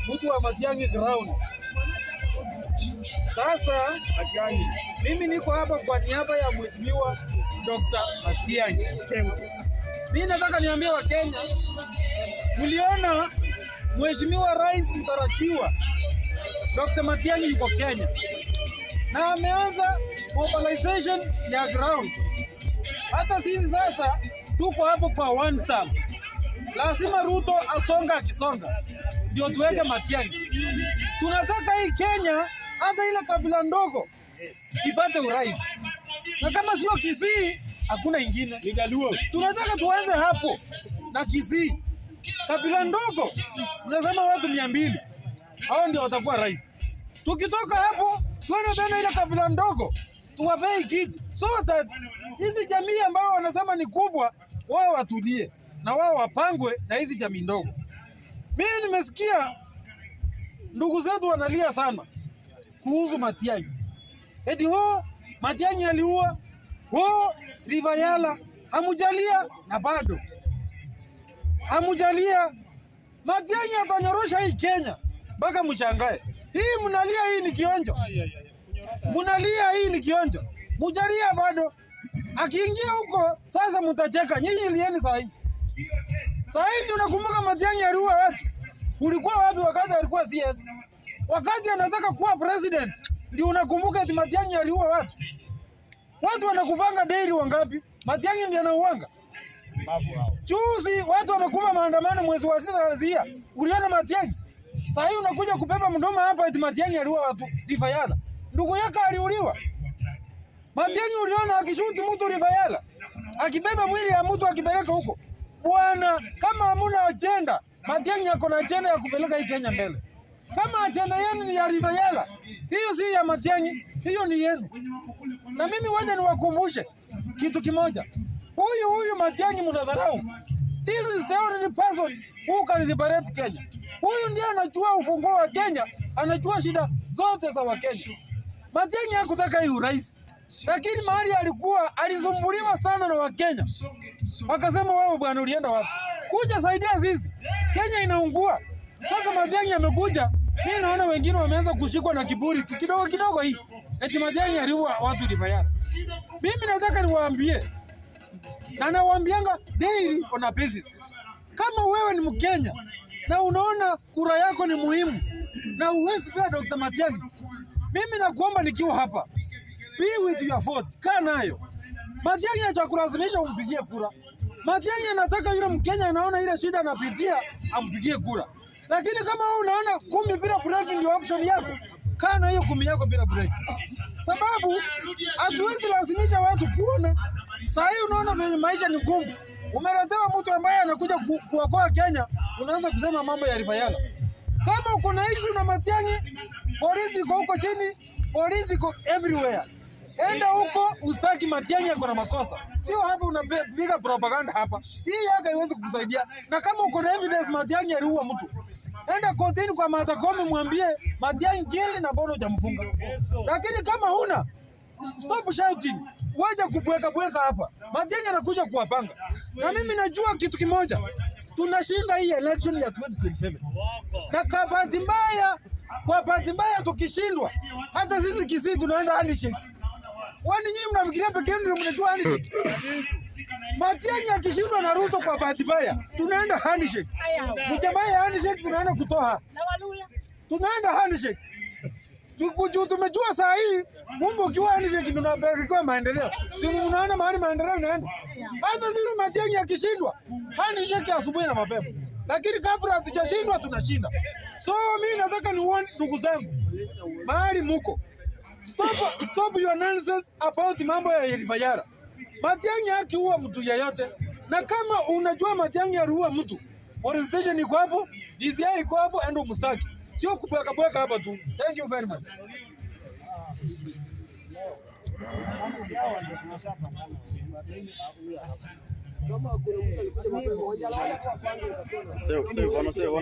Mtu wa Matiang'i ground. Sasa Matiang'i. Mimi niko hapa kwa niaba ya Mheshimiwa Dr. Matiang'i. Mimi nataka niambie Wakenya, mliona Mheshimiwa Rais mtarajiwa Dr. Matiang'i yuko Kenya na ameanza mobilization ya ground. Hata sisi sasa tuko hapo kwa one term. Lazima Ruto asonga akisonga ndio tuweke Matiang'i. Tunataka hii Kenya hata ile kabila ndogo ipate urais, na kama sio Kisii hakuna ingine. Ni Jaluo. Tunataka tuanze hapo na Kisii, kabila ndogo, mnasema watu 200 hao ndio watakuwa rais. Tukitoka hapo tuende tena ile kabila ndogo tuwapei kiti, so that hizi jamii ambao wanasema ni kubwa wao watulie na wao wapangwe na hizi jamii ndogo. Mimi nimesikia ndugu zetu wanalia sana kuhusu Matiang'i, eti ho Matiang'i aliua, ho River Yala, hamujalia na bado hamujalia. Matiang'i atanyorosha hii Kenya mpaka mshangae. Hii mnalia, hii ni kionjo, mnalia hii ni kionjo, mujalia bado. Akiingia huko sasa mtacheka nyinyi, lieni saa hii. Saa hii ndio nakumbuka Matiang'i aliua watu. Ulikuwa wapi wakati alikuwa CS? Wakati anataka kuwa president ndio unakumbuka eti Matiang'i aliua watu. Watu wanakufanga daily wangapi? Matiang'i ndiye anauanga. Juzi watu wamekufa maandamano mwezi wa sita lazia. Uliona Matiang'i? Saa hii unakuja kubeba mdomo hapa eti Matiang'i aliua watu River Yala. Ndugu yake aliuliwa. Matiang'i uliona akishuti mtu River Yala. Akibeba mwili ya mtu akipeleka huko. Bwana, kama hamuna agenda, Matiang'i ako na agenda ya kupeleka hii Kenya mbele. Kama agenda yenu ni ya River Yala, hiyo si ya Matiang'i, hiyo ni yenu. Na mimi wacha niwakumbushe kitu kimoja. Huyu Matiang'i mnadharau. This is the only person who can liberate Kenya. Huyu ndiye anajua ufunguo wa Kenya, anajua shida zote za Wakenya. Matiang'i hakutaka hii urais, lakini mahali alikuwa alisumbuliwa sana na Wakenya. Wakasema wewe bwana ulienda wapi? Kuja saidia sisi. Kenya inaungua. Sasa Matiang'i amekuja, mimi naona wengine wameanza kushikwa na kiburi tu kidogo kidogo hii. Eti Matiang'i aliua watu River Yala. Mimi nataka niwaambie na nawaambianga daily on a basis. Kama wewe ni Mkenya na unaona kura yako ni muhimu na uwezi pia Dr. Matiang'i, mimi nakuomba nikiwa hapa, be with your vote, kaa nayo. Matiang'i hajakulazimisha umpigie kura. Matiang'i anataka yule Mkenya anaona ile shida anapitia ampigie kura. Lakini kama wewe unaona 10 bila break ndio option yako, kaa na hiyo 10 yako bila break, sababu hatuwezi lazimisha watu kuona. Saa hii unaona venye maisha ni ngumu, umeletewa mtu ambaye anakuja kuokoa Kenya, unaanza kusema mambo ya River Yala. Kama uko na issue na Matiang'i, polisi iko huko chini, polisi iko everywhere. Enda huko ustaki Matiang'i ako na makosa, sio hapa unapiga propaganda hapa. Hii yake haiwezi kukusaidia. Na kama uko na evidence Matiang'i aliua mtu, enda kotini kwa Martha Koome, mwambie Matiang'i guilty na mbona hujamfunga. Lakini kama huna, stop shouting, wacha kubweka bweka hapa. Matiang'i anakuja kuwapanga, na mimi najua kitu kimoja, tunashinda hii election ya 2027 na kwa bahati mbaya tukishindwa, hata sisi Kisii tunaenda handshake. Kwani nyinyi mnafikiria pekee yenu ndio mnajua handshake? Matiang'i akishindwa na Ruto kwa bahati mbaya, tunaenda handshake. Mjamaa ya handshake tunaenda kutoa. Tunaenda handshake. Tukuju tumejua saa hii Mungu ukiwa handshake ndio unapelekea maendeleo. Si unaona mahali maendeleo inaenda. Hata sisi Matiang'i akishindwa, handshake asubuhi na mapema. Lakini kabla hatujashindwa tunashinda. So mimi nataka nione ndugu zangu mahali muko. Stop your nonsense about mambo ya River Yala. Matiang'i hakiua mtu yeyote. Na kama unajua Matiang'i aliua mtu, police station iko hapo, DCI iko hapo, enda umstaki. Sio kubweka bweka hapa tu. Thank you very much. Sio, sio, sio,